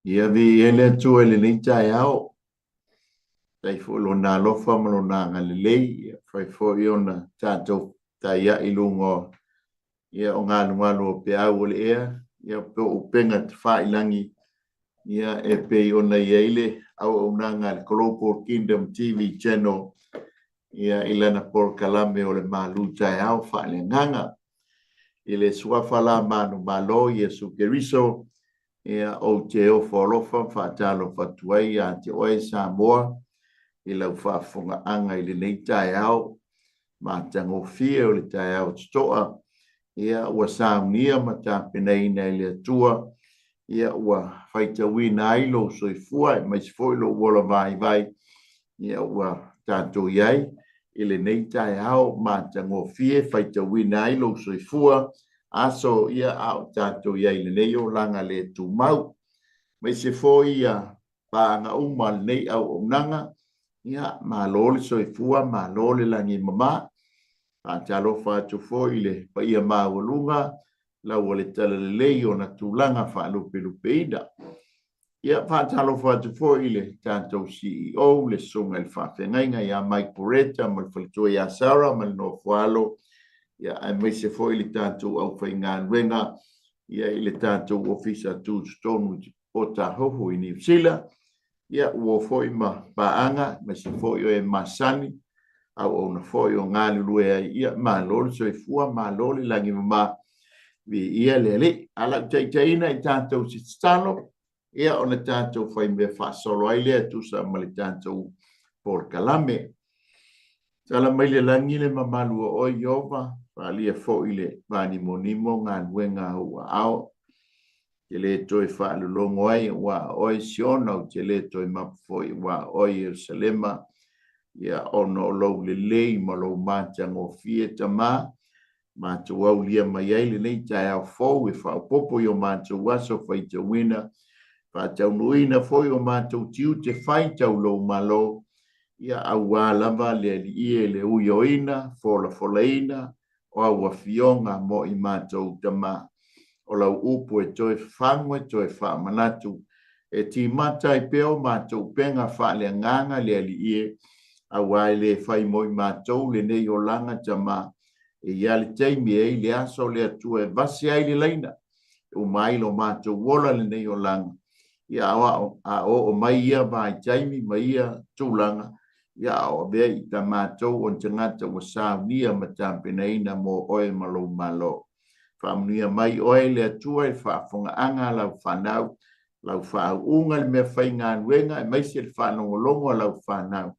Ia viia le Atua i lenei taeao, faafetai foi i Lona alofa ma Lona agalelei, ia mafai foi ona tatou taiai i luga o ia o galugalu o peau o le ea, ia po o upega tafailagi, ia e pei ona i ai le auaunaga a le Global Kingdom TV Channel ia i lana polokalame o le Malu Taeao Faaleagaga. I le suafa la manumalo Iesu Keriso, ia ou te ofo alofa ma faatalofa atu ai ia te oe Samoa i lau faafofogaaga i lenei taeao matagofie o le taeao totoa, ia ua saunia ma tapenaina e le Atua, ia ua faitauina ai lou soifua aemaise foi lou ola vaivai, ia ua tatou i ai i lenei taeao matagofie, faitauina ai lou soifua aso ia a o tatou i ai i lenei olaga le tumau. Aemaise foi ia paaga uma a lenei auaunaga, ia malo le soifua, malo le lagi e mama. Faatalofa atu foi i le paia maualuga lau o le talalelei i ona tulaga faalupelupeina. Ia, faatalofa atu foi i le tatou CEO, le Susuga i le Faafeagaiga ia Mike Poreta ma le faletua ia Sarah ma le nofoalo, ia, aemaise foi le tatou aufaigaluega ia i le tatou Ofisa Tutotonu o Tāhohu i Niu Sila. Ia, ua o foi ma paaga, aemaise foi o e masani, auauna foi o galulue ai. Ia, malo le soifua, malo le lagi mama, viia le Alii. A lau taitaiina i tatou se tatalo, ia ona tatou fai mea faasolo ai lea e tusa ma le tatou polokalame. Tala mai le lagi le mamalu o oe, Ieova, faaalia foi i le vanimonimo galuega a ou aao. Te le toe faalologo ai aua o oe Siona, ou te le toe mapu foi aua oe Ierusalema, ia ona o lou lelei ma lou matagofie, Tama, matou aulia mai ai lenei taeao fou e faaopoopo i o matou aso faitauina, faataunuuina foi o matou tiute fai tau lou Malo, ia aua lava le Alii e le uioina, folafolaina, o au afioga mo i matou tama. O lau upu e toe fafagu e toe faamanatu, e timata ai pea o matou upega faaleagaga le Alii e, aua e le fai mo i matou lenei olaga tama, e i ai le taimi e i ai le aso o le Atua e vase ai le laina, e uma ai lo matou ola lenei olaga, ia a oo mai ia vaitaimi ma ia tulaga, ia a o avea i ta matou o ni tagata ua saunia ma tapenaina mo oe ma lou Malo. Faamanuia mai oe le Atua i le faafofogaaga a lau fanau, lau faauuga i le mea faigaluega aemaise le faalogologo a lau fanau.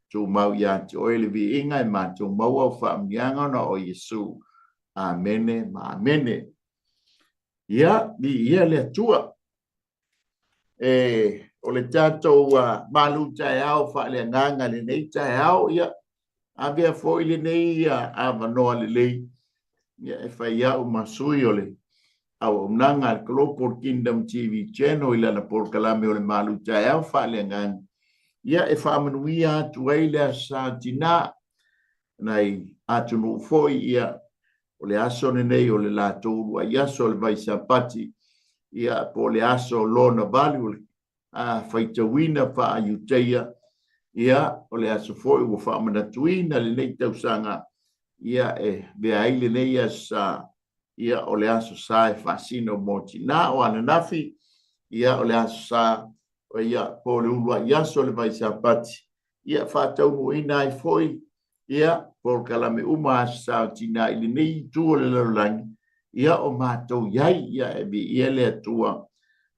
Tumau ia te oe le viiga e matou maua au faamanuiaga ona o Iesu. Amene ma amene. Ia, viia le Atua. E, o le tatou malu taeao faaleagaga lenei taeao, ia, avea foi lenei avanoa lelei, ia, e fai au ma sui o le auaunaga a le Global Kingdom TV Channel i lana polokalame o le malu taeao faaleagaga, ia, e faamanuia atu ai le Aso Sa Tinā, nai atunuu foi, ia, o le aso lenei o le latou uluai aso o le vai Sapati, ia, po o le aso lona valu o le faitauina faa-Iuteia, ia, o le aso foi ua faamanatuina lenei tausaga, ia, e avea ai lenei aso sa, ia, o le aso sa e faasino mo tina. O ananafi, ia, o le aso sa, ia, po o le uluai aso o le vai Sapati, ia, faataunuuina ai foi ia, polokalame uma aso sa o tina i lenei itu o le lalolagi, ia, o matou i ai, ia, e viia le Atua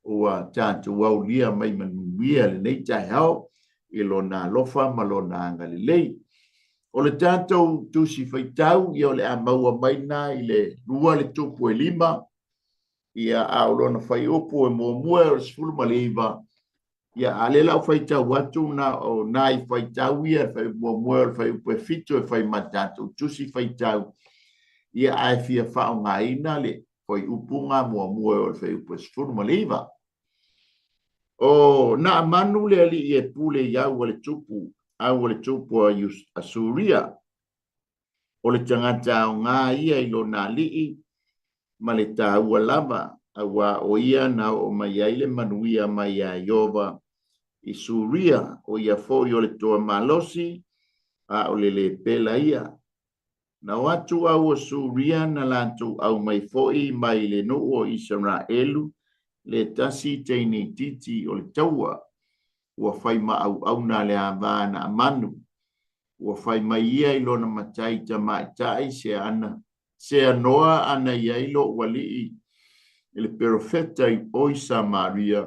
ua tatou aulia mai manuia lenei taeao i lona alofa ma lona agalelei. O le tatou tusi faitau, ia, o le a maua mai na i le 2 le tupu e 5, ia, a o lona fuaiupu e muamua o le 19, Ia, a lea la ua faitau atu na o nai faitau ia, e fai muamua o le fuaiupu e 7 e fai ma tatou tusi faitau, ia, ae fia faaaogaina le fuaiupu ga muamua o le fuaiupu e 19. O Naamanu le alii e pule i au a le tupu, au a le tupu a Suria, o le tagata aoga ia i lona alii ma le taua lava. Auā ʻo ia na oʻo mai ai le manuia mai iā Ieova i Suria, ʻo ia foi o le toa malosi, a ʻo le lēpela ia. Na o atu au o Suria na latou ʻau mai foi mai le nuu o Isaraelu le tasi teine itiiti o le taua, ua fai ma auauna a le avā a Naamanu. Ua fai mai ia i lona matai tamaitai se ana seanoa ana i ai loʻu alii i le perofeta o i Samaria,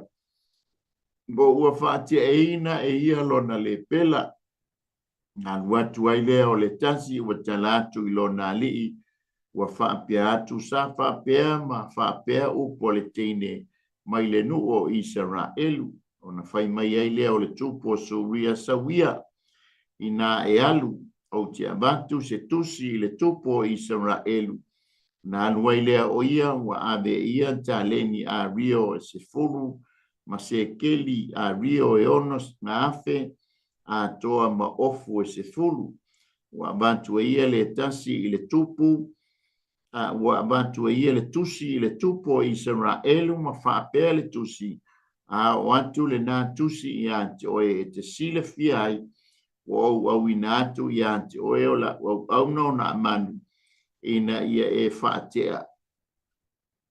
mo ua faatieina e ia lona lēpela. Na alu atu ai lea o le tasi ua tala atu i lona alii, ua faapea atu, Sa faapea ma faapea upu a le teine mai le nuu o Isaraelu. Ona fai mai ai lea o le tupu o Suria, Sau ia, inā e alu, ou te avatu se tusi i le tupu o Isaraelu. Ona alu ai lea o ia, ua ave e ia taleni ario e 10 ma sekeli ario e 6,000 atoa ma ofu e 10. Ua avatu e ia le tasi i le tupu, a ua avatu e ia le tusi i le tupu o Isaraelu ma faapea le tusi, a oo atu lenā tusi iā te oe e te silafia ai, ua ou auina atu iā te oe o la'u auauna o Naamanu, ina ia e faatea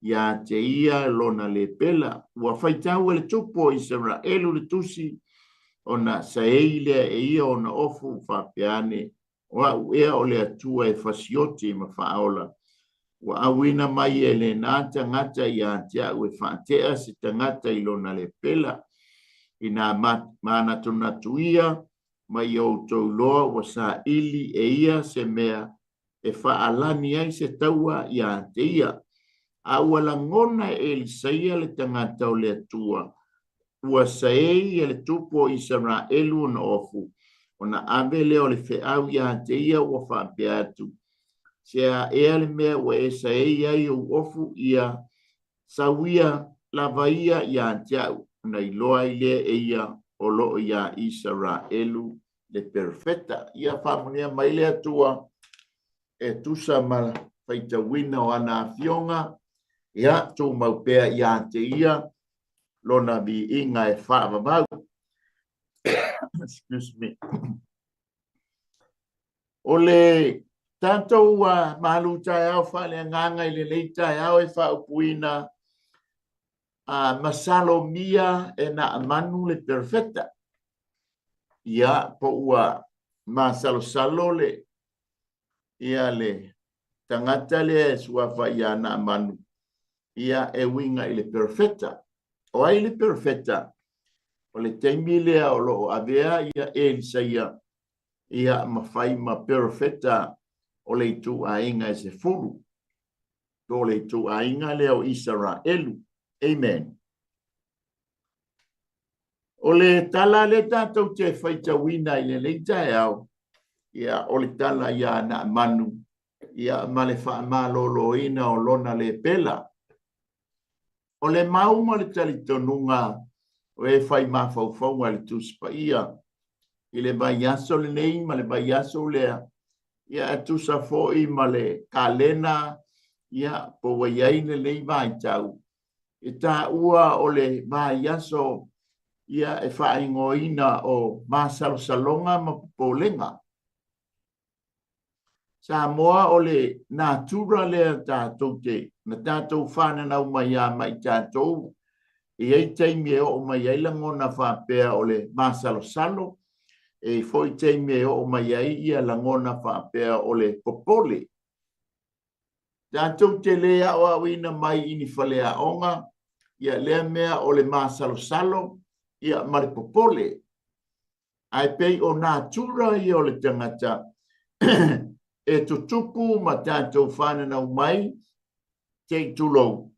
iā te ia lona lēpela. Ua faitau e le tupu o Isaraelu le tusi, ona saei lea e ia ona ofu faapea ane, O a'u ea o le Atua e fasioti ma faaola, ua auina mai e lenā tagata iā te a'u e faatea se tagata i lona lēpela. Inā mānatunatu ia ma ia outou loa ua saili e ia se mea e faalani ai se taua iā te ia. A ua lagona e Elisaia le tagata o le Atua, ua saei e le tupu o Isaraelu ona ofu, ona ave lea o le feau iā te ia ua faapea atu, Se a ea le mea ua e saei ai ou ofu ia sau ia lava ia iā te a'u, ona iloa ai lea e ia o loo iā Isaraelu le perofeta. Ia faamanuia mai le Atua e tusa ma faitauina o ana afioga, ia tumau pea iā te ia lona viiga e faavavau. Excuse me. O le tatou malu taeao faaleagaga i lenei taeao e faaupuina a masalomia e Naamanu le perofeta. Ia, po ua masalosalo le ia le tagata lea e suafa iā Naamanu, ia e uiga i le perofeta. O ai le perofeta? O le taimi lea o loo avea ia Elisaia ia ma fai ma perofeta o le ituaiga e 10, po o le ituaiga lea o Isaraelu. Amen. O le tala lea tatou te faitauina i lenei taeao, ia o le tala iā Naamanu ia ma le faamaloloina o lona lēpela. O le mau ma le talitonuga o e fai mafaufauga i le Tusi Paia i le vaiaso lenei ma le vaiaso lea, ia e tusa foi ma le kalena ia po ua i ai lenei vaitau, e taua o le vaiaso ia e faaigoaina o masalosaloga ma popolega. Samoa o le natura lea tatou te na tatou fananau mai ia mai tatou, e i ai taimi e oo mai ai lagona faapea o le masalosalo, e i foi taimi e oo mai ai ia lagona faapea o le popole. Tatou te lē aoaoina mai i ni faleaoga ia lea mea o le masalosalo ia ma le popole. Ae pei o natura ia o le tagata e tutupu ma tatou fananau mai te i tulou,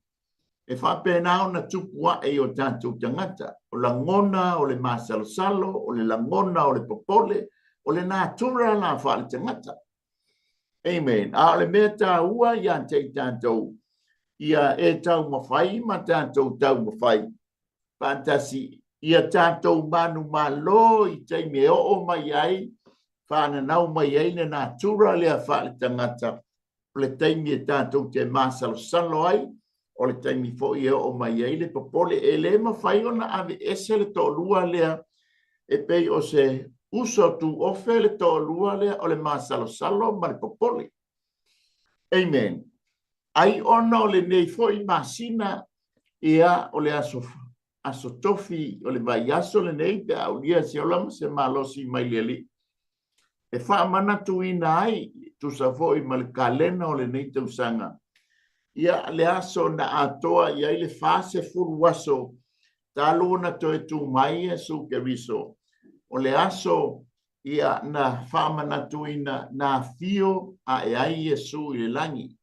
e faapena ona tupu ae i o tatou tagata. O lagona o le masalosalo, o le lagona o le popole, o le natura la faaletagata. Amen. A o le mea taua iā te i tatou, ia e taumafai ma tatou taumafai faatasi ia tatou manumalo i taimi e oo mai ai, fananau mai ai le natura lea faaletagata, o le taimi e tatou te masalosalo ai, o le taimi foi e oo mai ai le popole. E le mafai ona aveese le toalua lea e pei o se uso tuofe le toalua lea o le masalosalo ma le popole. Amen. Ai ona o lenei foi masina, ia, o le aso, aso tofi o le vaiaso lenei pe a aulia se ola ma se malosi mai le Alii e faamanatuina ai, tusa foi ma le kalena o lenei tausaga, ia le aso na atoa i ai le 40 aso talu ona toe tu mai Iesu Keriso, o le aso ia na faamanatuina na afio ae ai Iesu i le lagi.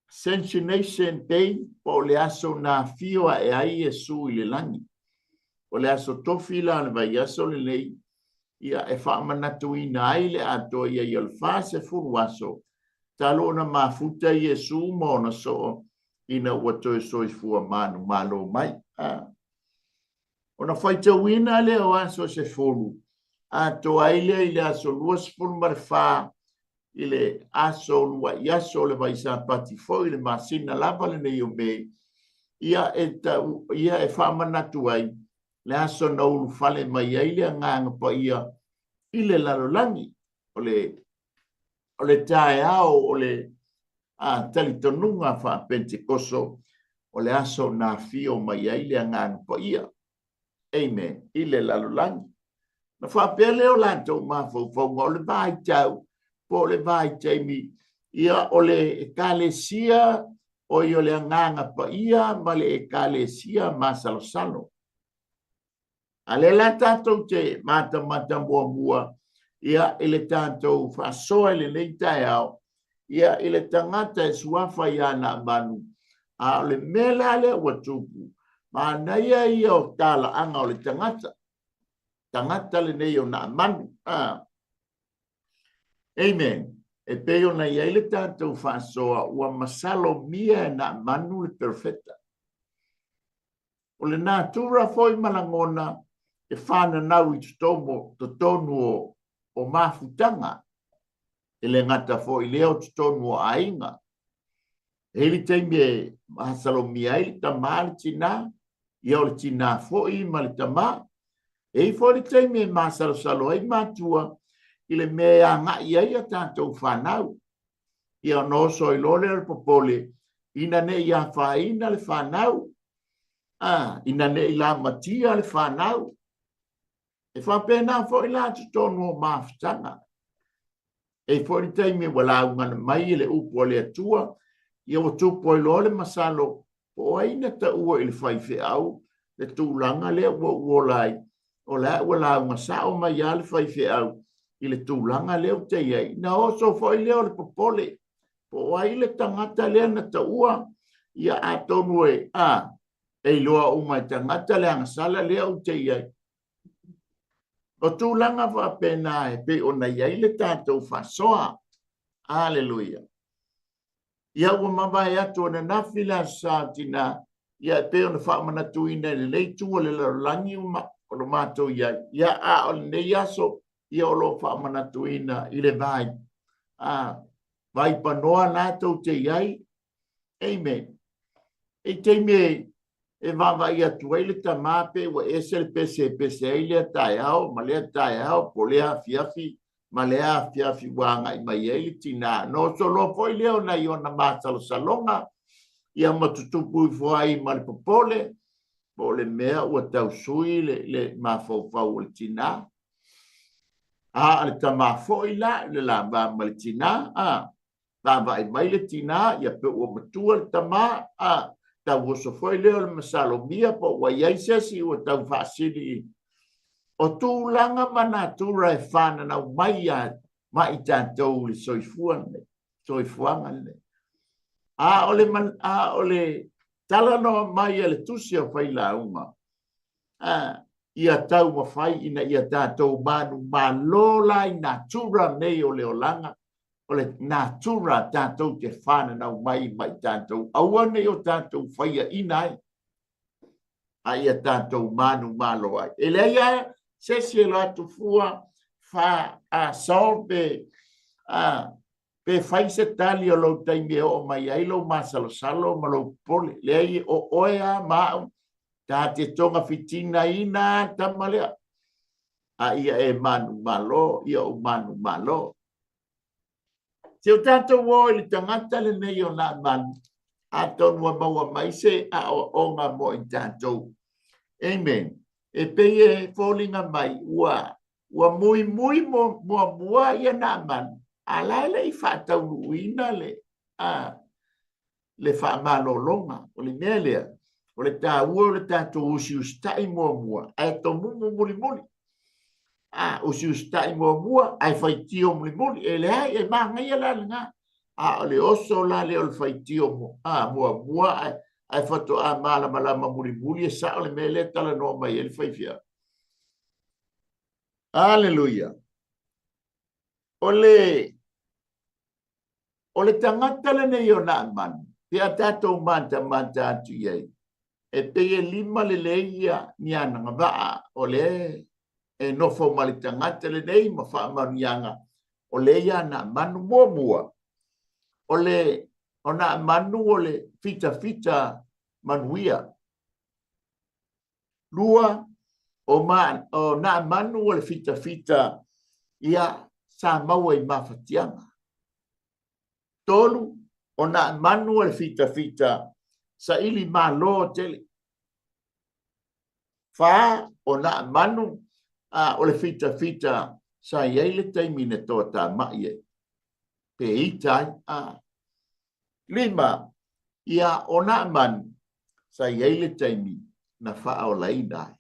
Ascensionation Day po o le aso na afio ae ai Iesu i le lagi. O le aso tofi la o le vaiaso lenei, ia e faamanatuina ai le atoa i ai o le 40 aso talu ona mafuta Iesu ma ona soo ina ua toe soifua manumalo mai. Ona faitauina lea o aso se 10, atoa ai lea i le aso 24 i le aso uluai aso o le Vaisapati foi i le masina lava lenei o Me, ia e, tau, ia e faamanatu ai le aso na ulufale mai ai le Agaga Paia i le lalolagi. O le, o le taeao o le a, talitonuga faa-Pentekoso, o le aso na afio mai ai le Agaga Paia. Amen. I le lalolagi. Na faapea lea o latou mafaufauga o le vaitau po o le vaitaimi, ia o le ekalesia o i o le Agaga Paia ma le ekalesia masalosalo. A lea la tatou te matamata muamua ia i le tatou faasoa i lenei taeao, ia i le tagata e suafa ia Naamanu, a o le mea la lea ua tupu, manaia ia o talaaga o le tagata, tagata lenei o Naamanu. Amen. E pei ona i ai le tatou faasoa, ua masalomia e Naamanu le perofeta. O le natura foi ma lagona e whananau i totonu, totonu o, o mafutaga. E le gata foi lea o totonu o aiga. E i le taimi e masalomia ai le tamā le tinā, ia o le tinā foi ma le tamā. E i foi le taimi e masalosalo ai matua i le mea e agai ai a tatou whanau. Ia ona oso ai loa lea o le popole, ina ne i afaina le whanau, a, ina ne i lamatia le whanau. E faapena foi la totonu o mafutaga. E foi le taimi ua lauga mai le upu a le Atua, ia ua tupu ai loa le masalo, po o ai na taua i le faifeau le tulaga lea ua ou ola ai, o la ua lauga sao mai lava le faifeau i le tulaga lea ou te i ai. Na oso foi lea o le popole, po o ai le tagata lea na taua, ia atonu e, a, e iloa uma e tagata le agasala lea ou te i ai. O tulaga faapena e pei ona i ai le tatou faasoa. Aleluia. Ia ua mavae atu ananafi le Aso Sa tina, ia e pei ona faamanatuina i lenei itu o le lalolagi o lo matou i ai. Ia a o lenei aso, ia o lo o faamanatuina i le vai. A, vai panoa latou te i ai. Amen. E taimi e vaavaai atu ai le tamā pe ua ese le pese e pese ai lea taeao ma lea taeao po o lea afiafi ma lea afiafi ua agai mai ai le tinā. Na oso loa foi lea ona i ona masalosaloga, ia ma tutupu ifo ai ma le popole, po o le mea ua tausui le, le mafaufau o le tinā. A, o le tamā foi la, le lava ma le tinā, a, vaavaai mai le tinā, ia pe ua matua le tamā, a, tau oso foi lea o le masalomia po ua i ai se isi ua tau faasili i o tulaga ma natura e whananau mai ia ma i tatou le soifua lenei, soifuaga lenei. A o le, a o le talanoa mai a le tusi o Failauga, a, ia taumafai ina ia tatou manumalo la i natura nei o le olaga, o le natura tatou te whananau mai ma i tatou, aua nei o tatou faiaina ai, a ia tatou manumalo ai. E leai lava se isi e alu atu fua fa a solve pe a Pe fai se tali o lou taimi e oo mai ai lou masalosalo ma lou popole. Leai, o oe lava ma au, ta te togafitinaina lava le tama lea. A ia e manumalo, ia ou manumalo. Se o tatou o i le tagata lenei o Naamani, atonu ua maua mai se aoaoga mo i tatou. Amen. E pei e foliga mai ua ua muimui muamua ia Naamani, a la e le i faataunuuina le a le faamalologa. O le mea lea, o le taua o le tatou usiusitai muamua, ae tomumu mulimuli. A, usiusitai muamua, ae faitio mulimuli. E leai, e manaia la lena. A o le oso la lea o le faitio muamua, ae faatoa malamalama mulimuli, e sao le mea lea e talanoa mai ai le faifeau. Aleluia. O le O le tagata lenei o Naamani, pe a tatou matamata atu i ai, e pei e lima lelei ia ni anagavaa o lea e nofo ma le tagata lenei ma faamanuiaga o lea ia Naamanu. Muamua, o le o Naamanu o le fitafita manuia. Lua, o, ma, o Naamanu o le fitafita ia sa maua i mafatiaga. Tolu, o Naamanu o le fitafita saili malo tele. Fa, o Naamanu a, o le fitafita sa i ai le taimi na toatamai ai, pe ita ai. A. Lima, ia, o Naamanu sa i ai le taimi na faaolaina ai.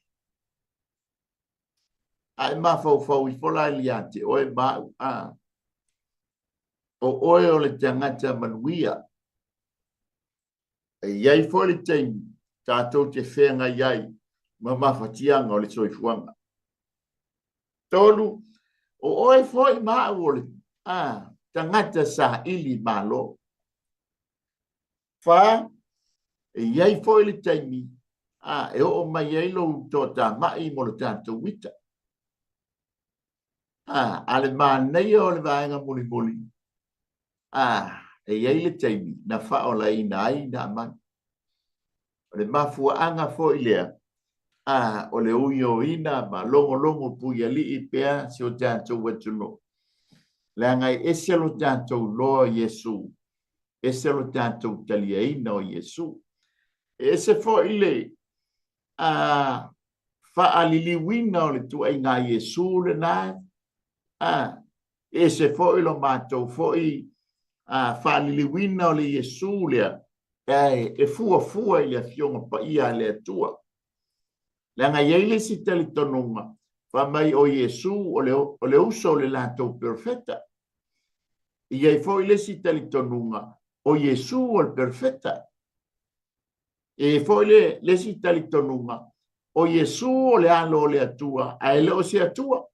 A e mafaufau ifo la ia te oe ma au, a, o oe o le tagata manuia. E i ai foi le taimi tatou te feagai ai ma mafatiaga o le soifuaga. Tolu, o oe foi ma au o le a, tagata saili malo. Fa, e i ai foi le taimi a, e oo mai ai lou toatamai mo le tatou ita. A, a le manaia o le vaega mulimuli, a, e i ai le taimi na faaolaina ai Naamani. O le mafuaaga foi lea, a, o le uioina ma logologo puialii pea si o tatou atunuu. Leaga e ese lo tatou loa o Iesu, ese lo tatou taliaina o Iesu. E ese foi le a, faaliliuina o le tuaiga Iesu lena, a, ese foi lo matou foi a, faaliliuina o le Iesu lea, e, e fuafua i le Afioga Paia a le Atua. Leaga e i ai le isi talitonuga, fai mai o Iesu o le, o le uso o le latou perofeta. E i ai foi le isi talitonuga, o Iesu o le perofeta. E i ai foi le, le isi talitonuga, o Iesu o le alo o le Atua, ae le o se Atua.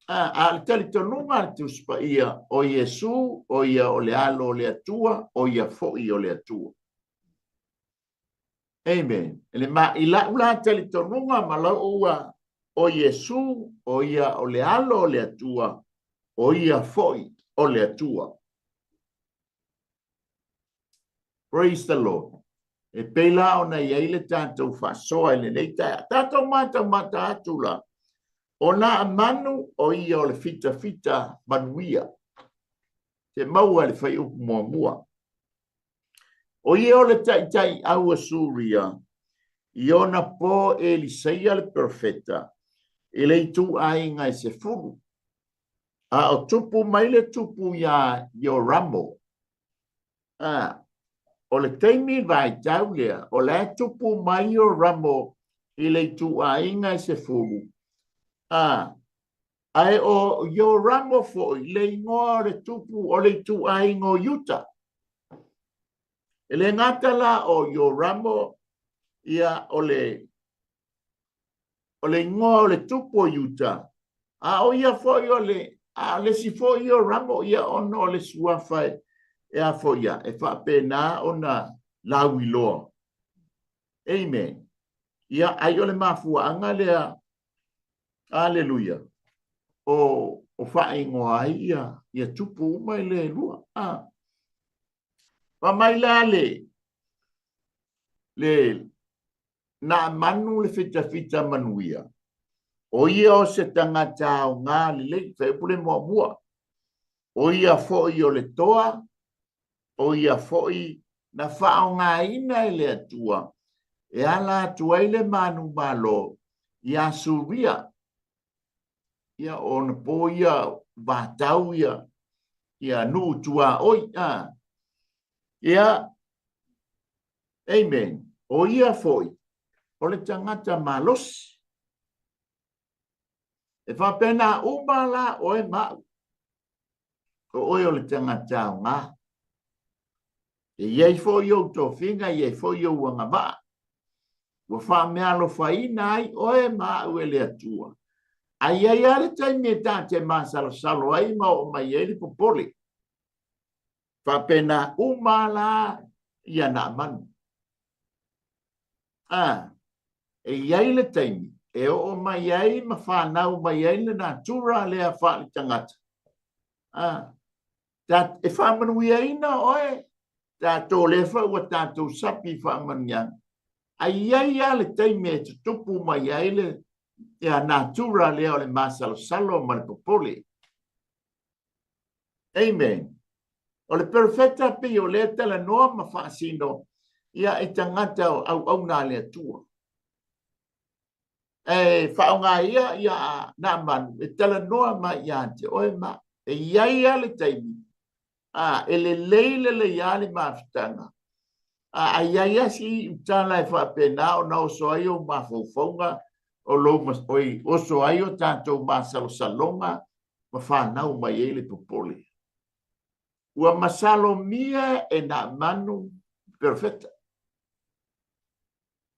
A, a le talitonuga a le Tusi Paia, o Iesu, o ia o le alo o le Atua, o ia foi o le Atua. Amen. E le ma, i lau la talitonuga ma lau ua, o Iesu, o ia o le alo o le Atua, o ia foi o le Atua. Praise the Lord. E pei la ona i ai le tatou faasoa i lenei taeao. Tatou matamata atu la, o Naamanu o ia o le fitafita manuia. Te maua le faiupu muamua. O ia o le taitai au a Suria, i ona po Elisaia le perofeta, i le ituaiga e 10. A o tupu mai le tupu iā Ioramo, a, o le taimi vaitau lea, o la e tupu mai Ioramo i le ituaiga e 10, a, ae o Ioramo foi le igoa o le tupu o le ituaiga o Iuta. E le gata la o Ioramo ia o le o le igoa o le tupu o Iuta, a o ia foi o le, a o le isi foi Ioramo ia ona o le suafa e, e a foi ia, e faapena ona lauiloa. Amen. Ia, ai o le mafuaaga lea, aleluia, o o faaigoa ai ia, ia tupu uma i le lua. Ah. Fa mai la le, le Naamanu le fitafita manuia, o ia o se tagata aoga lelei, fuaiupu le muamua, o ia foi o le toa, o ia foi na faaaogaina e le Atua e ala atu ai le manumalo iā Suria. Ia, o ona po ia vatau ia, ia nuu tuaoi. A. Ia, amen. O ia foi, o le tagata malosi. E faapena uma la oe ma au. O oe o le tagata aoga. E i ai foi ou tofiga, e i ai foi ou agavaa. Ua faameaalofaina ai oe ma au e le Atua. A i ai lava le taimi e ta te masalosalo ai ma oo mai ai le popole. Faapena uma la ia Naamanu. A, e i ai le taimi e oo mai ai ma fanau mai ai le natura lea faaletagata. A, ta, e faamanuiaina oe, tatou lea foi ua tatou sapi i faamanuiaga. A i ai lava le taimi e tutupu mai ai le ia natura lea o le masalosalo ma le popole. Amen. O le perofeta pei o lea talanoa ma faasino ia i tagata o auauna a le Atua. E faaaoga ia ia Naamanu e talanoa mai ia te oe ma e i ai lava le taimi a e lelei lelei lava le mafutaga a i ai lava si tala e faapena ona oso ai ou mafaufauga o lou oi, oso ai o tatou masalosaloga ma fanau mai ai le popole. Ua masalomia e Naamanu perofeta.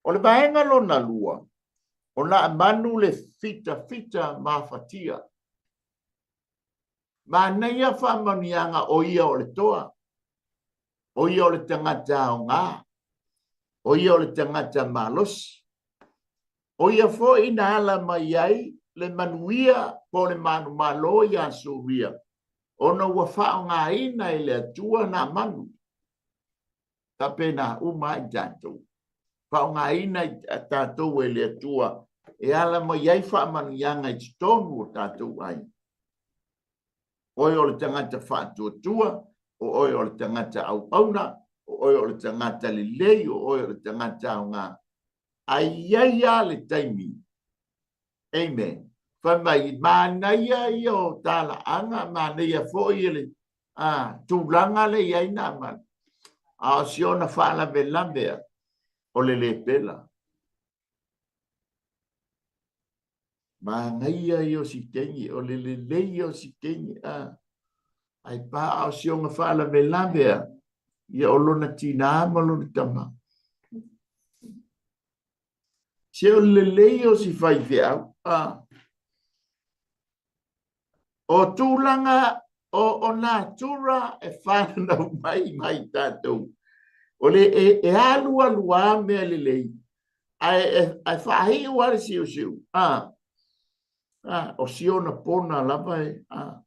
O le vaega lona lua, o Naamanu le fitafita mafatia. Manaia faamanuiaga o ia o le toa, o ia o le tagata aoga, o ia o le tagata malosi. O ia foi na ala mai ai le manuia po o le manumalo iā Suria, ona ua faaaogaina e le Atua Naamanu. Faapena uma ai tatou. Faaaogaina tatou e le Atua e ala mai ai faamanuiaga i totonu o tatou aiga. Oe o le tagata faatuatua, o oe o le tagata auauna, o oe o le tagata lelei, o oe o le tagata aoga. A i ai lava le taimi, amen, fai mai, manaia ia o talaaga, manaia foi le a, tulaga le i ai Naamanu. A o si ona faalavelave a, o le lepela. Manaia ia o si kegi, o le lelei ia o si kegi, a. Ai pa a o si ona faalavelave a, ia o lona tinā ma lona tama. Se o le lelei o si faifeau, a. O tulaga o, o natura e whanau mai mai tātou. O le e, e alu alu a mea lelei, ae e, ae faahiu a le siusiu. A, a, o siona pona lava e, a.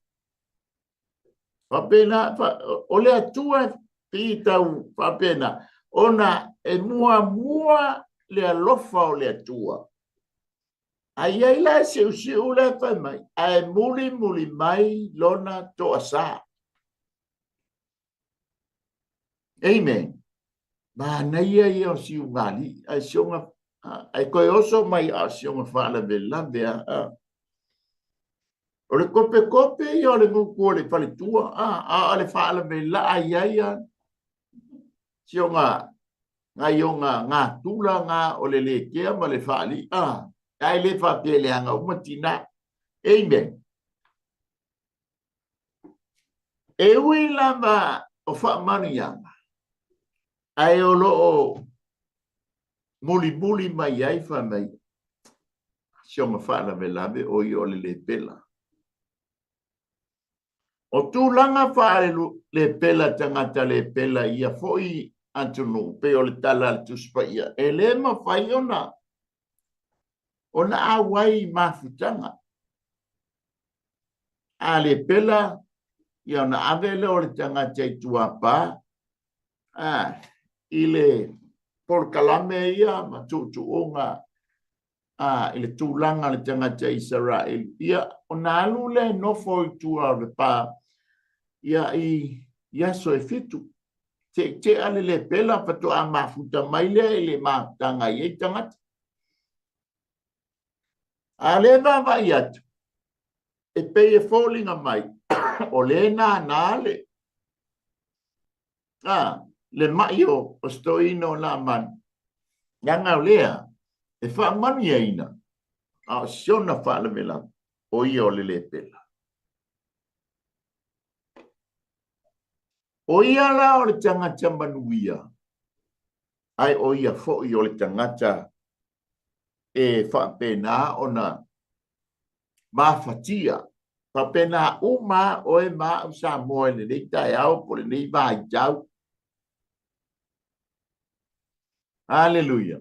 Faapena, fa, o le Atua e pitau faapena, ona e muamua le alofa o le Atua. A i ai la e siusiu lea fai mai, ae mulimuli mai lona toasā. Amen. Manaia ia o siugalii, ae sioga, ae toe oso mai a o sioga faalavelave a. O le kopekope ia o le gugu o le faletua, a, a o le faalavelaa i ai a. Sioga gaioga gatula ga o le lekea ma le faalii, a, ae le faapea leaga uma tinā. Amen. E ui lava o faamanuiaga, ae o lo o mulimuli mai ai fai mai, si ona faalavelave o ia o le lepela. O tulaga faale-lepela tagata lepela i ia foi atunuu, pei o le tala a le Tusi Paia, e le mafai ona ona auai i mafutaga. A le pela, ia ona ave lea o le tagata i tuapa, a, i le polokalame ia ma tuutuuga a, i le tulaga o le tagata Isaraelu, ia ona alu lea e nofo i tua o le pa, ia i aso e 7. Teetea le lepela faatoa mafuta mai lea i le mafutaga i ai tagata. A le vaavaai atu, e pei e foliga mai, o le nānā le, le mai o stoina o Naamani. Leaga o lea, e faamanuiaina, a o si ona faalavelave, o ia o le lepela. O ia la o le tagata manuia, ae o ia foi o le tagata e faapena ona mafatia. Faapena uma oe ma au Samoa i lenei taeao po o lenei vaitau. Haleluia.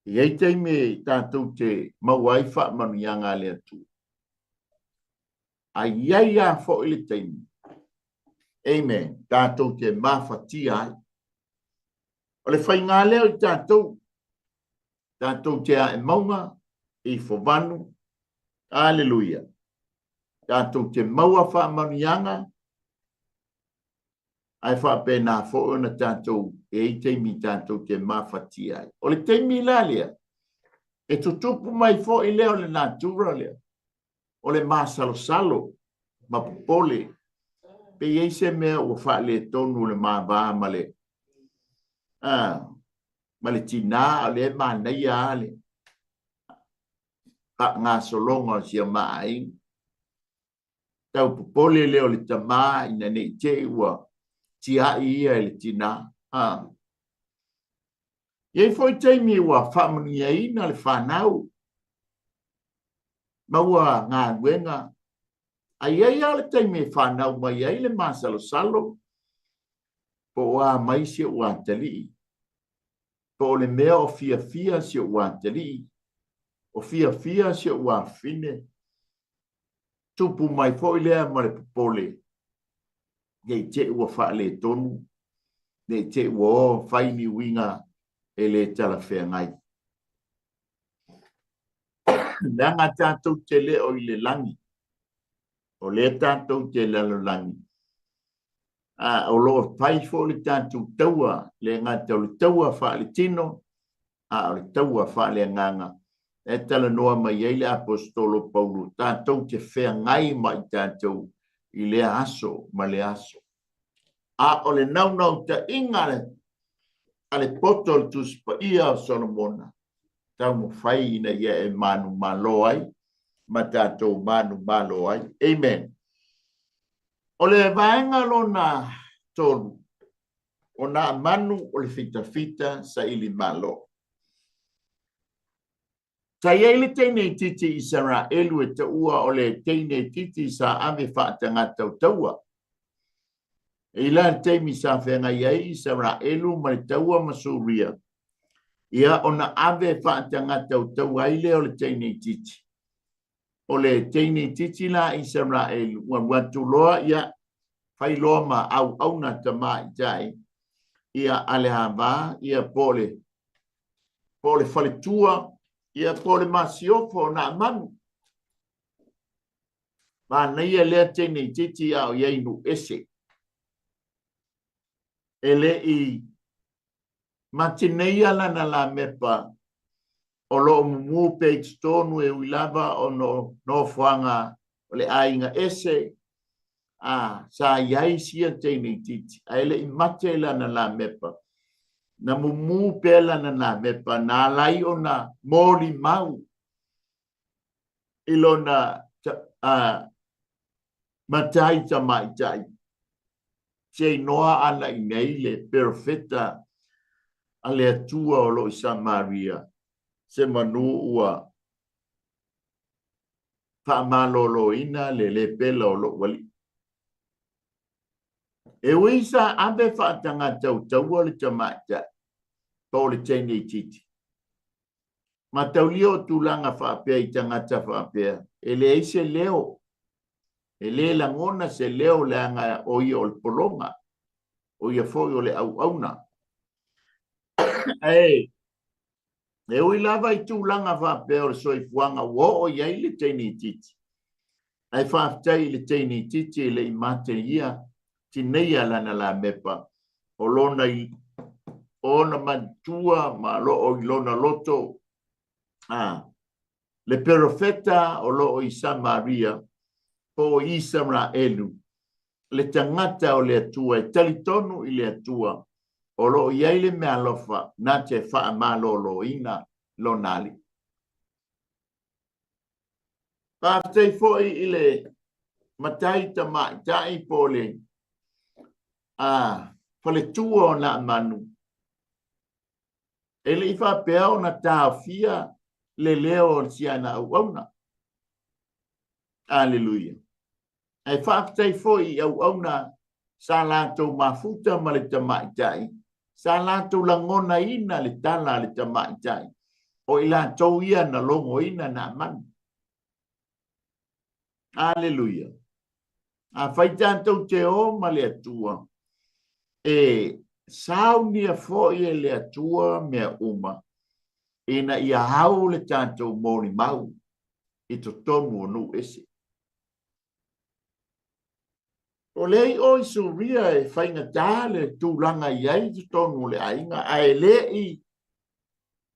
E i ai taimi e tatou te maua ai faamanuiaga a le Atua. A i ai lava foi le taimi, amen, tatou te mafatia ai. O le faiga lea o i tatou, tatou te ae mauga i fovanu, haleluia, tatou te maua faamanuiaga, ae faapena foi ona tatou e ai taimi tatou te mafatia ai. O le taimi la lea, e tutupu mai foi lea o le natura lea, o le masalosalo ma popole, pe i ai se mea ua faaletonu le mava ma le ma le tinā, o lea e manaia lava le faagasologa o si o ma aiga. Tau popole lea o le tamā ina ne i te i ua tiai ia e le tinā. E i ai foi taimi ua faamanuiaina le fanau, maua galuega, a i ai lava le taimi e fanau mai ai le masalosalo, po o a mai si ou atalii, po o le mea o fiafia si ou atalii, o fiafia si ou afafine, tupu mai foi lea ma le popole, ne i te i ua faaletonu, ne i te i ua o fai ni uiga e le talafeagai. Leaga tatou te le o i le lagi, o lea tatou te lalolagi, a o lo o fai foi le tatou taua, le gata o le taua faaletino, a o le taua faaleagaga. E talanoa mai ai le aposetolo Paulo, tatou te feagai ma i tatou i lea aso ma le aso. A o le naunautaiga a le poto o le Tusi Paia o Solomona, taumafai ina ia e manumalo ai ma tatou manumalo ai. Amen. O le vaega lona 3, o Naamanu o le fitafita saili malo. Sa i ai le teine itiiti Isaraelu e taua o le teine itiiti sa ave faatagata o taua. E i la le taimi sa feagai ai Isaraelu ma le taua ma Suria, ia ona ave faatagata o taua ai lea o le teine itiiti. O le teine itiiti la Isaraelu, ua alu atu loa, ia fai loa ma auauna tamaitai, ia a le ava, ia po o le faletua, ia po o le masiofo o Naamanu. Manaia lea teine itiiti a o i ai nuu ese. E le i matineia lana lamepa o lo o mumu pea i totonu e ui lava o nofoaga o le aiga ese, a sa i ai sia teine itiiti, ae le i mate lana lamepa. Na mumu pea lana lamepa, na alai ona molimau i lona matai tamaitai. Se inoa ana i nei le perofeta a le Atua o lo o i Samaria, se manu ua faamaloloina le lepela o lou alii. E ui sa ave faatagata o taua le tamaitai, po o le teine itiiti. Mataulia o tulaga faapea i tagata faapea, e leai se leo. E le lagona se leo leaga o ia o le pologa, o ia foi o le auauna. Ae e ui lava i tulaga faapea o le soifuaga ua oo i ai le teine itiiti, ae faafetai i le teine itiiti e le i mate ia tineia lana lamepa o lona ona matua ma lo o i lona loto a le perofeta o lo o i Samaria po o Isaraelu, le tagata o le Atua e talitonu i le Atua o lo o i ai le meaalofa na te faamaloloina lona alii. Faafetai foi i le matai tamaitai po o le faletua o Naamanu, e le i faapea ona taofia le leo o si ana auauna. Aleluia. Ae faafetai foi i auauna sa latou mafuta ma le tamaitai, sa latou lagonaina le tala a le tamaitai, o i latou ia na logoina Naamanu. Aleluia. Afai tatou te o ma le Atua, e saunia foi e le Atua mea uma, ina ia au le tatou molimau i totonu o nuu ese. O lea i o i Suria e faigata le tulaga i ai i totonu o le aiga, ae le i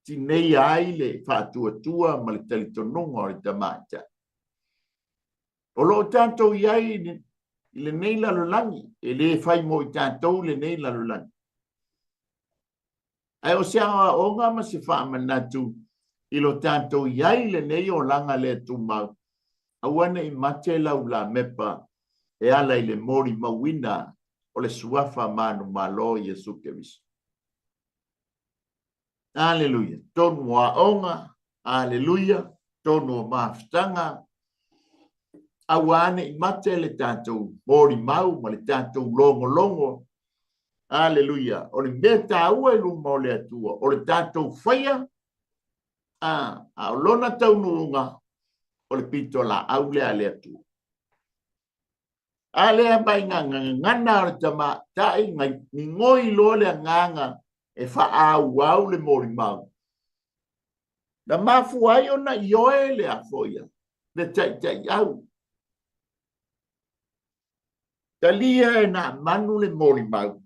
tineia ai le faatuatua ma le talitonuga o le tamaitai. O lo o tatou i ai i lenei lalolagi, e le fai mo i tatou lenei lalolagi. Ae o se aoaoga ma se faamanatu i lo tatou i ai i lenei olaga le tumau, aua ne i mate lau lamepa e ala i le molimauina o le suafa manumalo o Iesu Keriso. Aleluia. Tonu o aoga, aleluia, tonu o mafutaga, aua ne i mate le tatou molimau ma le tatou logologo. Aleluia. O le mea taua i luma o le Atua, o le tatou faia, a o lona taunuuga, o le pitolaau lea a le Atua. A lea mai ngā gagana o le tamaitai, migoi loa le agaga e faaauau le molimau. Na mafua ai ona ioe le afoia, le taitaiau. Talia e Naamanu le molimau.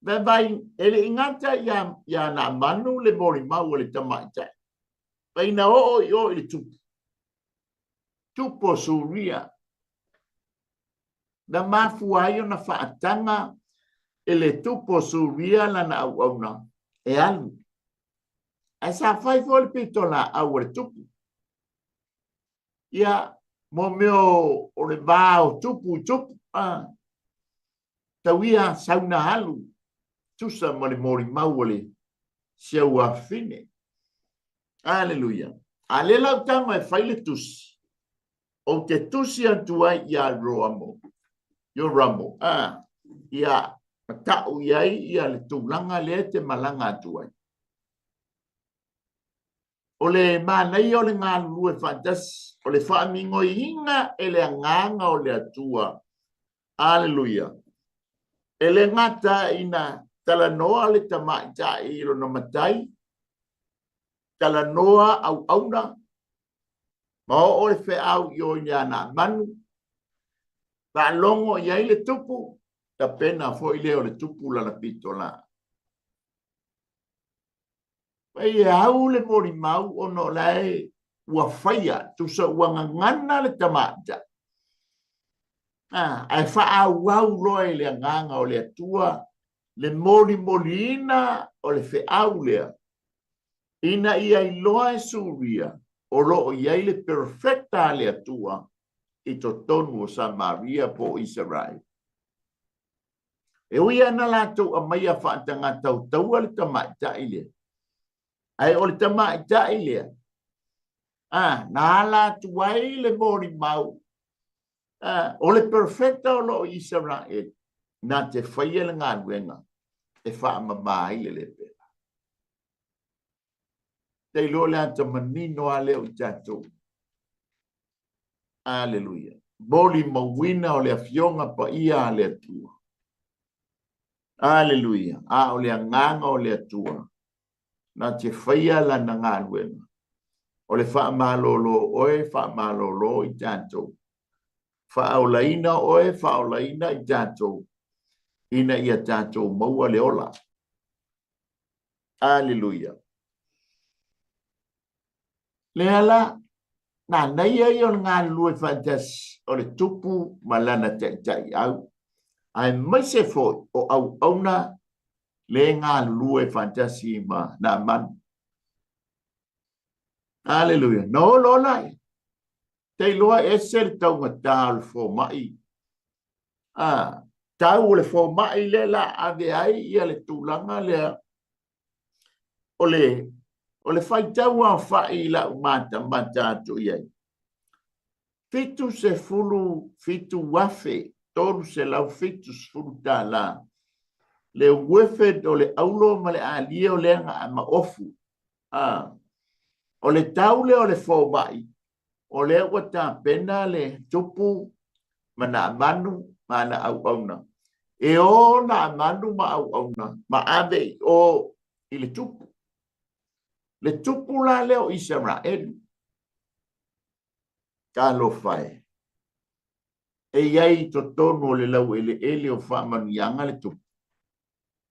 Vaivai, e le i gata ia Naamanu le molimau a le tamaitai, ina oo i o i le tupu. Tupu o Suria. Na mafua ai ona faataga e le tupu o Suria lana auauna e alu. Ae sa fai foi le pitolaau a le tupu. Ia, mo mea o le va o tupu i tupu, tau ia sauna alu, tusa ma le molimau a le si au afafine. Aleluia. A lea lau tago e fai le tusi, ou te tusi atu ai ia Roamo, Yoramo, ia matau i ai ia le tulaga lea e te malaga atu ai. O le manaia o le galulue faatasi, o le faamigoiina e le agaga o le Atua. Aleluia. E le gata ina talanoa le tamaitai i lona matai, talanoa auauna, ma oo le feau i o i Naamanu, faalogo i ai le tupu, tapena foi lea o le tupu lana pito la. Pai e au le molimau ona o lae ua faia, tusa ua gagana le tamaitai. Ae faaauau loa i le agaga o le Atua le molimoliina o le feau lea, ina ia iloa e Suria o lo o i ai le perofeta a le Atua i totonu o Samaria po o Isaraelu. E ui lava na latou aumaia faatagata o taua le tamaitai lea, ae o le tamaitai lea, na ala atu ai le molimau, o le perofeta o lo o i Isaraelu, na te faia le galuega e faamama ai le lepera. Te iloa le ata manino a lea o i tatou. Aleluia. Molimauina o le Afioga Paia a le Atua. Aleluia. A o le agaga o le Atua na te faia lana galuega, o le faamalolo oe, faamalolo i tatou. Faaolaina oe, faaolaina i tatou, ina ia tatou maua le ola. Aleluia. Lea la, manaia ia o le galulue faatasi o le tupu ma lana taitaiau, aemaise foi o auauna le galulue faatasi ma Naamani. Aleluia. Na olo ola ia. Te iloa ese le taugata o le fomai. A, tau o le fomai lea la ave ai ia le tulaga lea o le o le faitau aofai i lau matamata atu i ai. $77,370 le worth o le aulo ma le alia o lea na ma ofu. Ah, o le tau lea o le fomai, o lea ua tapena le tupu ma Naamanu ma ana auauna. E o Naamanu ma auauna ma ave i o i le tupu. Le tupu la lea o Isaraelu. Talofa e. E i ai i totonu o le laueleele o faamanuiaga le tupu.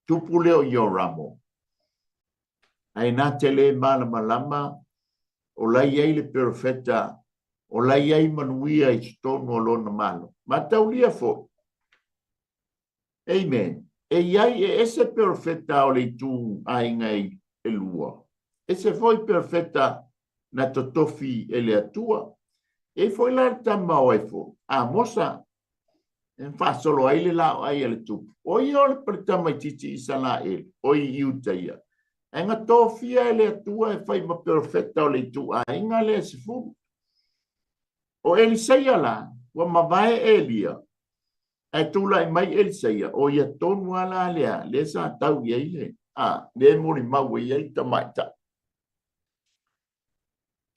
Tupu lea o Ioramo. Ae na te le malamalama o la i ai le perofeta, o la i ai manuia i totonu o lona malo. Mataulia foi. Amen. E i ai e ese perofeta o le itu aiga e lua. Ese foi perofeta na totofi e le Atua. E i ai foi la le tama o ai foi, Amosa, e faasolo ai le laoai a le tupu. O ia o le tamaitiiti Isaraelu, o i Iuta ia. Ae na tofia e le Atua e fai ma perofeta o le ituaiga lea e 10. O Eliseia la, ua mavae Elia, ae tulai mai Eliseia, o ia tonu lava la lea, lea sa tau i ai le, a, lea e molimau ai ai le tamaitai.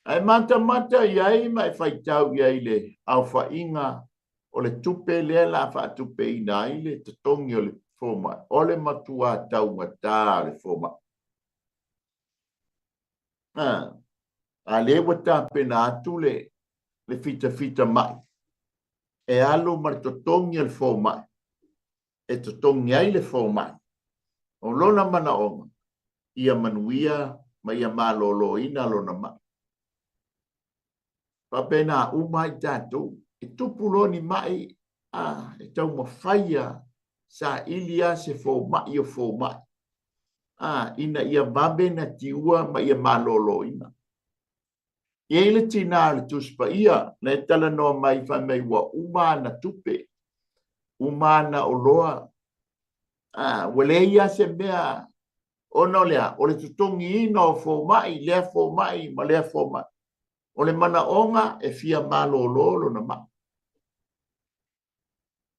Ae matamata i ai ma e faitau i ai le aofaiga o le tupe lea la faatupeina ai le totogi o le fomai, o le matua taugata o le fomai. A, a lea ua tapena atu le, le fitafita mai e alu ma le totogi o le fomai, e totogi ai le fomai. O lona manaoga, ia manuia ma ia maloloina lona mai. Faapena uma ai tatou, e tupu loa ni mai, a, e taumafai a saili a se fomai o fomai, a, ina ia vave na tiua ma ia maloloina. E i ai le tina o le Tusi Paia na e talanoa mai fai mai ua uma ana tupe, uma ana oloa, a, ua leai lava se mea ona o le a? O le totogiina o fomai, lea fomai ma lea fomai. O le manaoga e fia malolo lona mai.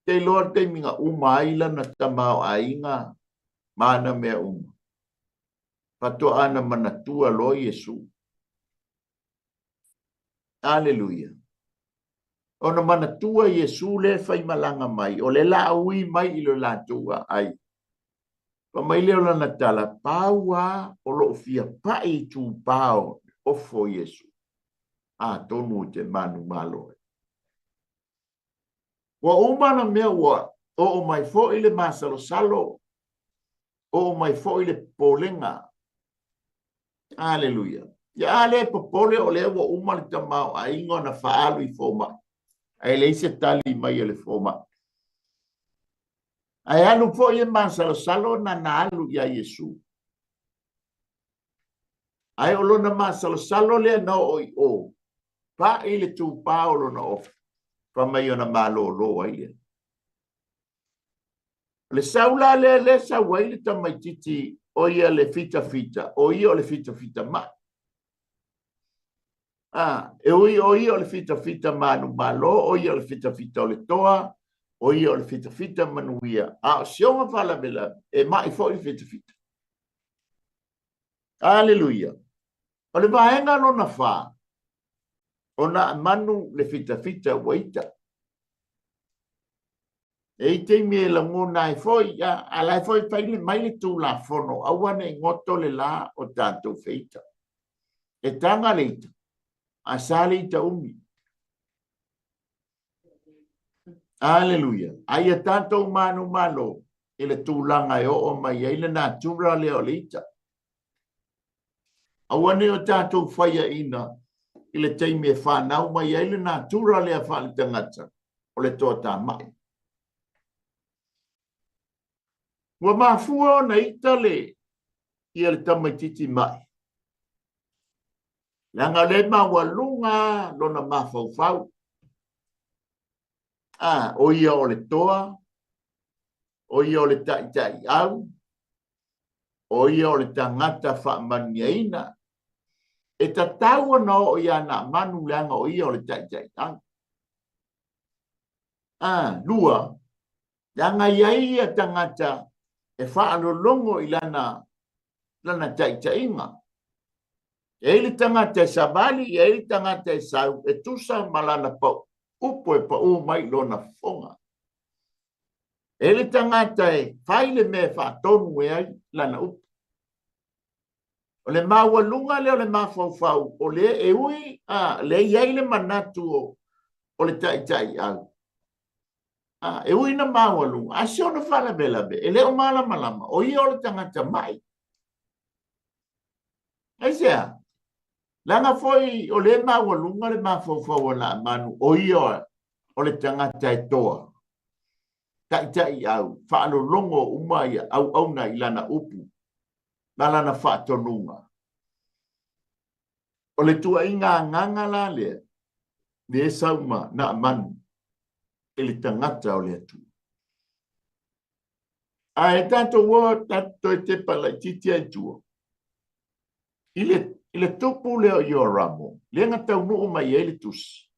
Te iloa le taimi na uma ai lana tamaoaiga ma ana mea uma. Faatoa na manatua loa Iesu. Aleluia. Ona manatua Iesu lea e faimalaga mai, o le laaui mai i lo latou aai. Fai mai lea o lana tala, pau a o lou fia pai i tupao ofo Iesu. Atonu i te manumalo ai. Ua uma na mea ua oo mai foi le masalosalo, oo mai foi le popolega. Aleluia. Ia a lea popole o lea ua uma le tamaoaiga ona faaalu i fomai. Ae leai se tali mai a le fomai. Ae alu foi e masalosalo na na alu iā Iesu. Ae o lona masalosalo lea na oo i o, pai le tupā o lona ofi, fai mai ona malōlō ai lea. O le sau la lea lea sau ai le tamaitiiti o ia le fitafita, o ia o le fitafita mai. A, e ui o ia o le fitafita manumalo, o ia o le fitafita o le toa, o ia o le fitafita manuia, a o si ona faalavelave, e mai foi le fitafita. Aleluia. O le vaega lona fa, O Naamanu le fitafita ua ita. E i taimi e lagona ai foi, a la e foi fai le mai le Tulafono, aua ne i goto le la o tatou feita. E taga le ita, a sa le ita umi. Aleluia. A ia tatou manumalo i le tulaga e oo mai ai le natura lea o le ita. Aua ne i o tatou faiaina i le taimi e fanau mai ai le natura lea faaletagata o le toatamai. Ua mafua ona ita le ia le tamaitiiti mai, leaga o lea e maualuga lona mafaufau. A, o ia o le toa, o ia o le taitaiau, o ia o le tagata faamanuiaina. E tatau ona oo ia Naamanu leaga o ia o le taitaiau. A, lua, leaga i ai ia tagata e faalologo i lana lana taitaiga. E ai le tagata e savali, e ai le tagata e sau, e tusa ma lana pau, upu e pau mai lona fofoga. E le tagata e fai le mea e faatonu e ai lana upu. O le maualuga lea o le mafaufau, o lea e ui, a, lea i ai le manatu o le taitaiau. A, e ui na maualuga, a se ona faalavelave, e le o malamalama, o ia o le tagata mai. Aisea? Leaga foi o lea e maualuga le mafaufau o Naamanu, o ia o le tagata e toa, taitaiau, faalologo uma ia auauna i lana upu ma lana faatonuga. O le tuuaiga agaga la lea, lea e sau ma Naamanu i le tagata o le Atua. Ae tatou o tatou toe tepa laitiiti ai tua. I le, i le tupu lea o Ioramo, lea na taunuu mai ai le tusi.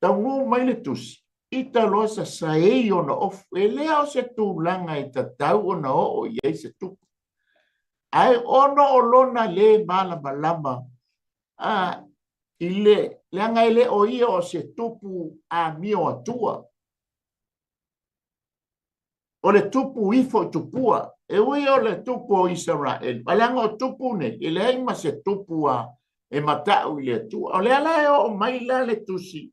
Taunuu mai le tusi, ita loa sasaei ona ofu. E lea o se tulaga e tatau ona oo i ai se tupu. Ae ona o lona le malamalama a, i le, leaga e le o ia o se tupu amio atua. O le tupu ifo i tupua, e ui o le tupu o Isaraelu, ae leaga o tupu nei, e leai ma se tupu a e matau i le Atua. O lea la e oo mai la le tusi,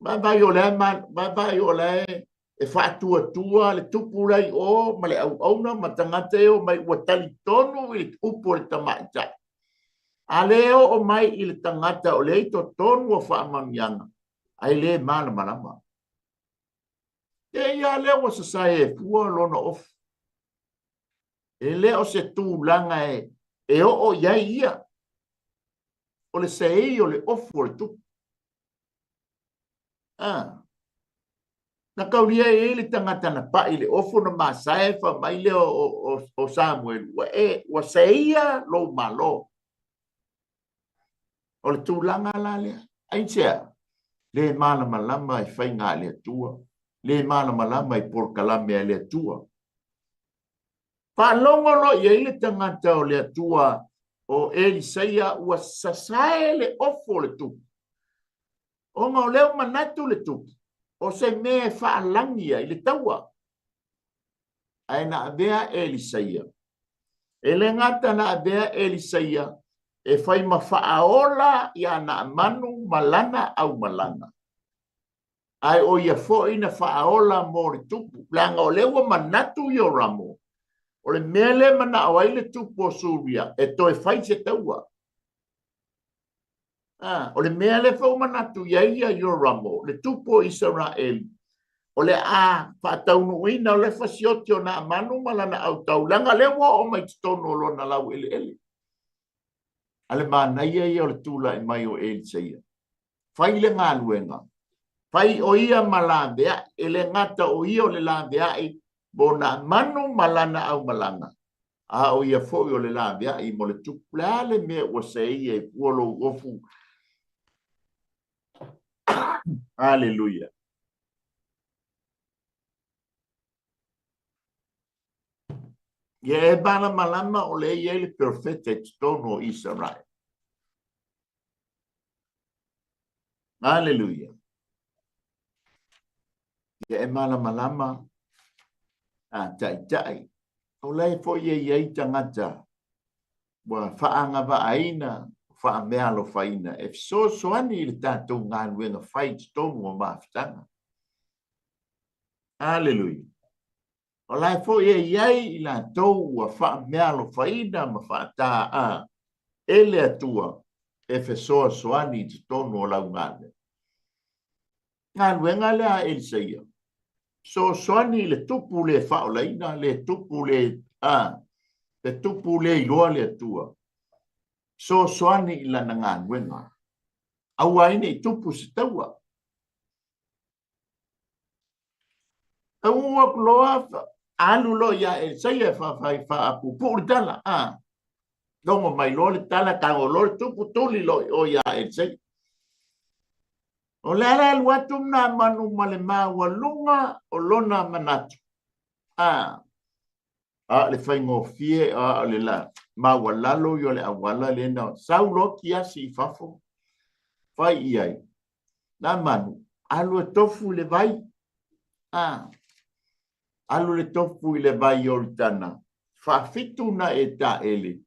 vaavaai o lea, vaavaai o lea e faatuatua le tupu la i o ma le auauna ma tagata e o mai ua talitonu i le upu o le tamaitai. A le oo mai i le tagata o lea i totonu o faamanuiaga, ae le malamalama. E ia lea ua sasae e fua lona ofu. E le o se tulaga e, e oo i ai ia. O le seei o le ofu o le tupu. Ah. Na kaulia e ai le tagata na pai le ofu na masae fa mai lea o, o, o Samuel, ua, e, ua seia lou malo. O le tulaga la lea. Aisea? Le malamalama i faiga a le Atua, le malamalama i polokalame a le Atua. Faalogo loa i ai le tagata o le Atua o Elisaia ua sasae le ofo o le tupu. Ona o lea ua manatu le tupu, o se mea e faalagi ai le taua. Ae na avea Elisaia. E le gata na avea Elisaia e fai ma faaola iā Naamanu ma lana aumalaga, ae o ia foi na faaola mo le tupu, leaga o lea ua manatu Ioramo, o le mea lea e manao ai le tupu o Suria e toe fai se taua. A, o le mea lea foi ua manatu i ai ia Ioramo, le tupu o Isaraelu, o le a faataunuuina o le fasioti o Naamanu ma lana autaulaga, lea ua oo mai totonu o lona laueleele. A le manaia ia o le tulai mai o Elisaia. Fai le galuega. Fai o ia ma laveai, e le gata o ia o le laveai mo Naamanu ma lana aumalaga, a o ia foi o le laveai mo le tupu. Le a le mea ua seia i fua lou ofu? Aleluia. Ia e malamalama o lea i ai le perofeta i totonu o Isaraele. Aleluia. Ia e malamalama a taitai. O la e foi e i ai tagata ua faagavaaina, faameaalofaina e fesoasoani i le tatou galuega fai i totonu o mafutaga. Aleluia. O la e foi e i ai i latou ua faameaalofaina ma faataa e le Atua e fesoasoani i totonu o lau galuega. Galuega lea a Elisaia, fesoasoani i le tupu le faaolaina, le tupu le a, le tupu le iloa le Atua, fesoasoani i lana galuega. Aua ai ne i tupu se taua. Taunuu atu loa, alu loa ia Elisaia e faafai faapuupuu le tala. A, logo mai loa le tala, tago loa le tupu, tuli loa i o ia Elisaia. O le a le alu atu Naamanu ma le maualuga o lona manatu. A, a o le faigofie, a o le la, maualalo i o le auala lea na sau loa kiasi i fafo, fai i ai. Naamanu, alu e tofu i le vai. A, alu le tofu i le vai Ioritana, faafitu na e taele,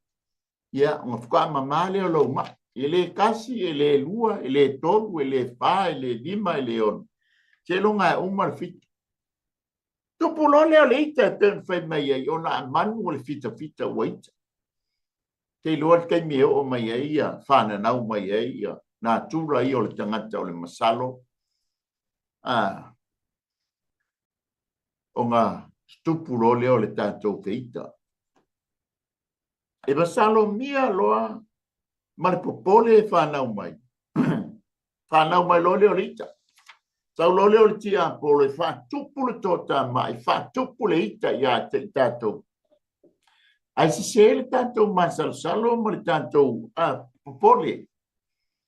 ia, ona faatoa mama lea o lou mai. E le tasi, e le lua, e le tolu, e le fa, e le lima, e le ono. Seiloga e uma le fitu. Tupu loa lea o le ita e pei ona fai mai ai, o Naamanu o le fitafita ua ita. Te iloa le taimi e oo mai ai ia, fananau mai ai ia natura ia o le tagata o le masalo, a, ona tupu loa lea o le tatou feita. E masalomia loa ma le popole e fanau mai. Fanau mai loa lea o le ita. Sau loa lea o le tiapolo e faatupu le toatamai, faatupu le ita ia te i tatou. Ae sese le tatou masalosalo ma le tatou popole.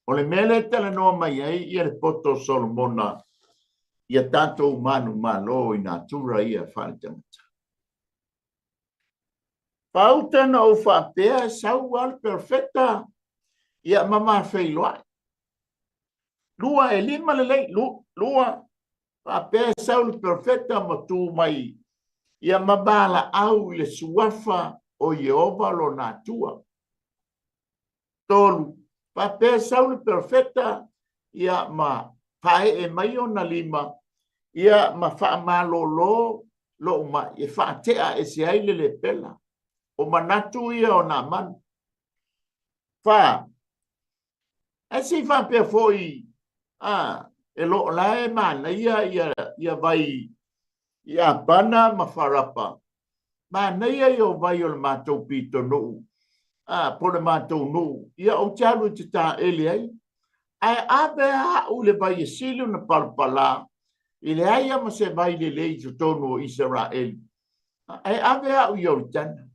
O le mea lea e talanoa mai ai ia le poto o Solomona ia tatou manumalo i natura ia faaletagata. Pauta na ou faapea e sau lava le perofeta ia ma ma feiloai. Lua e lima lelei, lua faapea e sau le perofeta ma tu mai ia ma valaau i le suafa o Ieova lona Atua. Tolu, faapea e sau le perofeta ia ma faaee mai ona lima ia ma faamalolo lou mai e faatea ese ai le lepela. O manatu ia o Naamanu. Fa, ae se i faapea foi, a, e lo la e manaia ia, ia vai i Apana ma Farapa. Manaia ia o vai o le matou pitonuu, a, po le matou nuu, ia ou te alu e te taele ai. Ae ave au i le vai e sili ona palapala, e leai lava ma se vai lelei i totonu o Isaraelu. Ae ave au i Ioritana.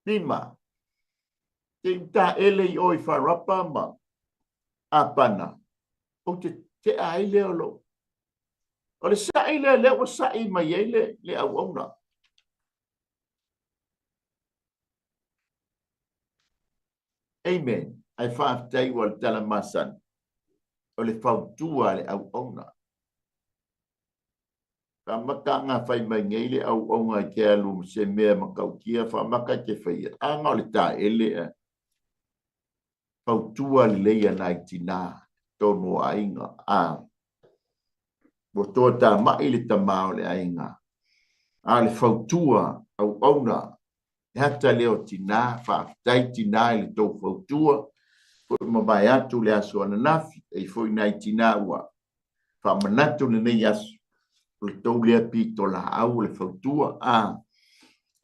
Lima, te i taele i o i Farapa ma Apana, ou te tea ai lea o lou. O le sa'i lea, lea ua sa'i mai ai le, le auauna. Amen. Ae faafetai ua le tala masani, o le fautua a le auauna. Faamaka a fai mai nei le auauna e te alu ma se mea matautia, faamaka e te faia, a na o le taele e. Fautua lelei a nai tinā, tonu o aiga, a ua toatamai le tama o le aiga, a o le fautua auauna, e ata lea o tinā, faafetai tinā i le tou fautua, foi mavae atu le aso ananafi, e i foi nai tinā ua faamanatu lenei aso, o le tou lea pitolaau o le fautua. A,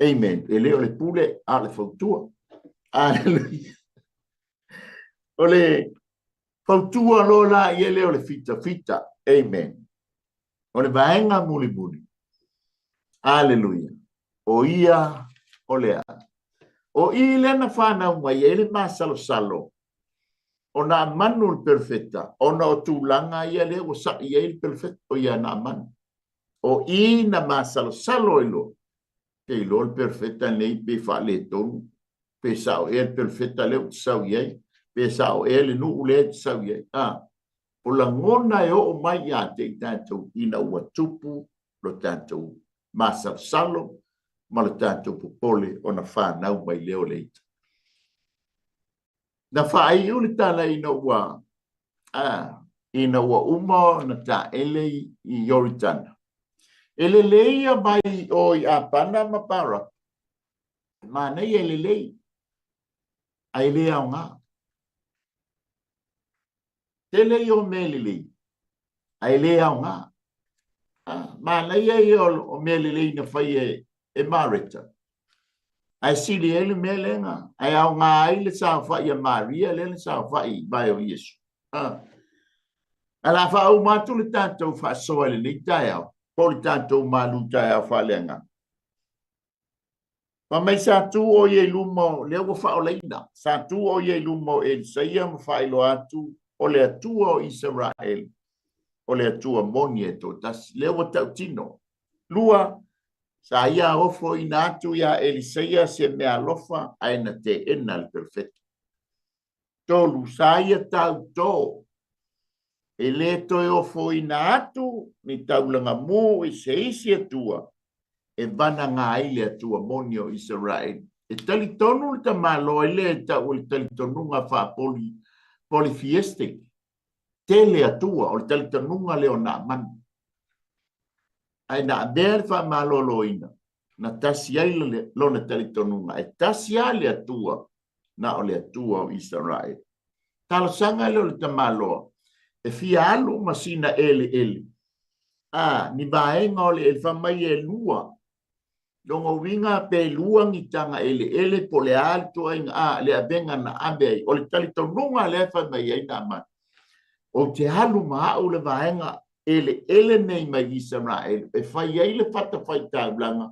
amen. E le o le pule, a o le fautua. Aleluia. O le fautua loa la ia lea o le fitafita. Amen. O le vaega mulimuli. Aleluia. O ia o le a? O i lea na fanau mai ai le masalosalo o Naamanu le perofeta, ona o tulaga ia lea ua sa'i ai le perofeta, o ia Naamanu. O i na masalosalo ai loa, te iloa le perofeta nei pe faaletonu, pe sao ea le perofeta lea ou te sau i ai. Pe sao ea le nuu lea e te sau i ai? A, o lagona e oo mai ia te i tatou ina ua tupu lo tatou masalosalo ma lo tatou popole ona fanau mai lea o le ita. Na faaiu le tala ina ua a, ina ua uma ona taele i Ioritana. E lelei ia mai o i Apana ma Parapa. Manaia e lelei, ae le aoga. Tele ia o mea lelei, ae le aoga. Manaia ia o mea lelei na fai e Mareta, ae sili ai le mea lea na, ae aoga ai le saofai a Maria lea na saofai i vae o Iesu. Ae o le a faauma atu le tatou faasoa i lenei taeao, po o le tatou malu taeao faaleagaga. Fai mai sa tu ʻo ia i luma o, lea ua faaolaina, sa tu ʻo ia i luma o Elisaia ma faailoa atu, o le Atua o Isaraelu, o le Atua moni e toatasi. Lea ua tautino. Lua, sa ia ofoina atu iā Elisaia se meaalofa ae na teena le perofeta. Tolu, sa ia tautō, e lē toe ofoina atu ni taulaga mū i se isi Atua e vanagā ai le Atua moni o Isaraelu. E talitonu le tamaloa i lea e tau o le talitonuga faapoli, polytheistic, tele Atua, o le talitonuga lea o Naamani. Ae na avea le faamaloloina, na tasi ai lona talitonuga, e tasi lava le Atua, na o le Atua o Isaraelu. Talosaga lea o le tamaloa, e fia alu ma sina eleele, a, ni vaega o le ele, fai mai e lua. Lona uiga pe lua ni taga eleele po o le a le tuaiga, a, le avega na ave ai. O le talitonuga lea e fai mai ai Naamani, ou te alu ma au le vaega eleele nei mai Isaraelu e fai ai le fatafaitaulaga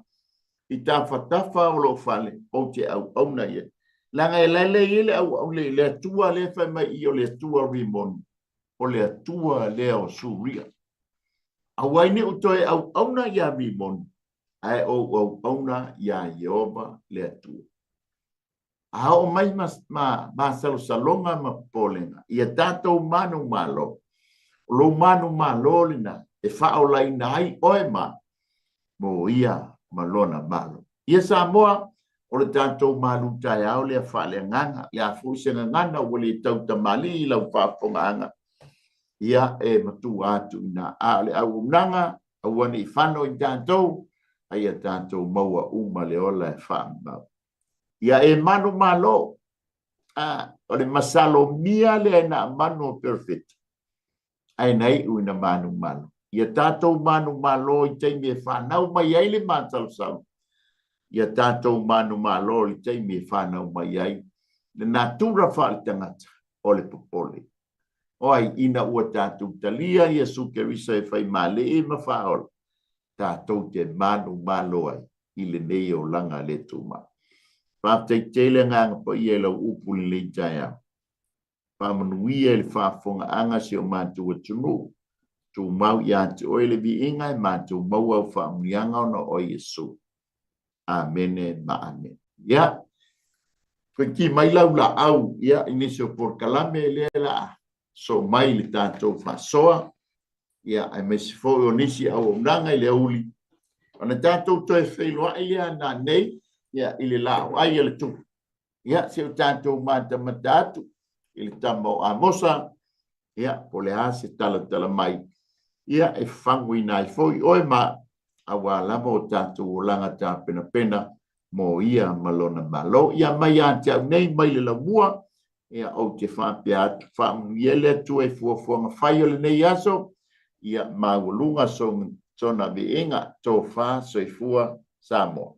i tafatafa o lou fale, ou te auauna i ai. Leaga e lae i ai le auau, le Atua lea e fai mai i o le Atua Rimoni, o le Atua lea o Suria. Aua ai ne i ou toe auauna iā Rimoni, ae ou auauna iā Ieova le Atua. A oo mai ma, ma masalosaloga ma popolega ia tatou manumalo, o lou manumalo lena e faaolaina ai oe ma mo ia ma lona Malo. Ia Samoa, o le tatou malu taeao lea faaleagaga, le a foi se gagana ua le tautamalii i lau faafofogaaga, ia e matua atu i ina. A o le auaunaga, aua ne i fano i tatou, a ia tatou maua uma le ola e faamau. Ia e manumalo, a, o le masalomia lea e Naamanu o perofeta, ae na iu ina manumalo. Ia tatou manumalo i taimi e fanau mai ai le masalosalo, ia tatou manumalo i le taimi e fanau mai ai le natura faaletagata o le popole. O ai, ina ua tatou talia Iesu Keriso e fai malii ma faaola, tatou te manumalo ai i lenei olaga le tumau. Faafetai tele Agaga Paia i lau upu i lenei taeao. Faamanuia i le faafofogaaga si o matou atunuu. Tumau ia te oe le viiga e matou maua au faamanuiaga ona o Iesu. Amene ma amene. Ia, toe mai lau laau ia i nisi o polokalame lea la a soo mai le tatou faasoa, ia aemaise foi o nisi auaunaga i le aoauli, ona tatou toe feiloai lea nanei ia i le laoai a le Tupu. Ia se o tatou matamata atu i le tama o Amosa, ia po o le a se talatala mai, ia e faguina ai foi oe ma aua lava o tatou olaga tapenapena mo ia ma lona Malo. Ia mai ia te au nei mai le laumua, ia ou te faapea atu, faamanuia le Atua i fuafuaga fai o lenei aso, ia maualuga sona viiga, tofa soifua Samoa.